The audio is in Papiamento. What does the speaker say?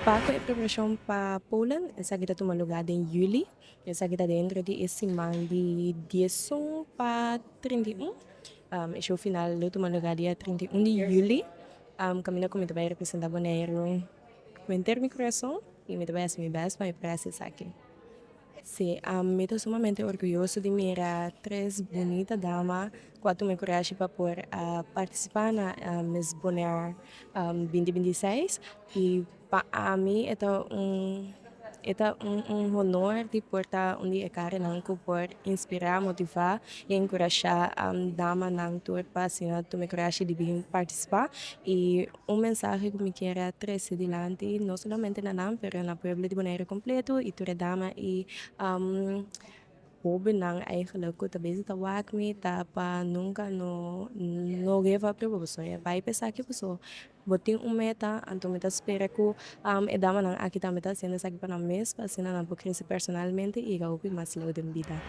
Pa e preparashon pa Poland, esaki ta tuma lugá den yüli. Esaki ta dentro di e siman di 11 pa 31. E show final lo tuma lugá dia 31 di yüli. Kaminda ku mi ta bai representá Boneiru ku henter mi kurason i mi ta bai hasi mi bèst pa mi por hasi esaki. Sí, mi ta sumamente orguyoso di mira tres bunita dama ku a tuma e kurashi pa por partisipá na Miss Bonaire 2026 i pa ami e ta un e ta un honor di por ta un di e karanan ku por inspirá, motivá i enkurashá damanan tur pa asina tuma e kurashi di bin partisipá. I un mensahe ku mi kier a trese dilanti no solamente na nan pero na pueblo di Boneiru kompleto i tur e dama i hóbennan eigenlijk ku ta bezig ta wak mi ta pa nunka no no give up riba bo soño. Bai pa esaki pasobra bo tin un meta, anto mi ta spera ku e damanan aki tambe ta hasiendo esaki pa nan mes pa asina nan por krese personalmente i yega hopi mas leu den bida.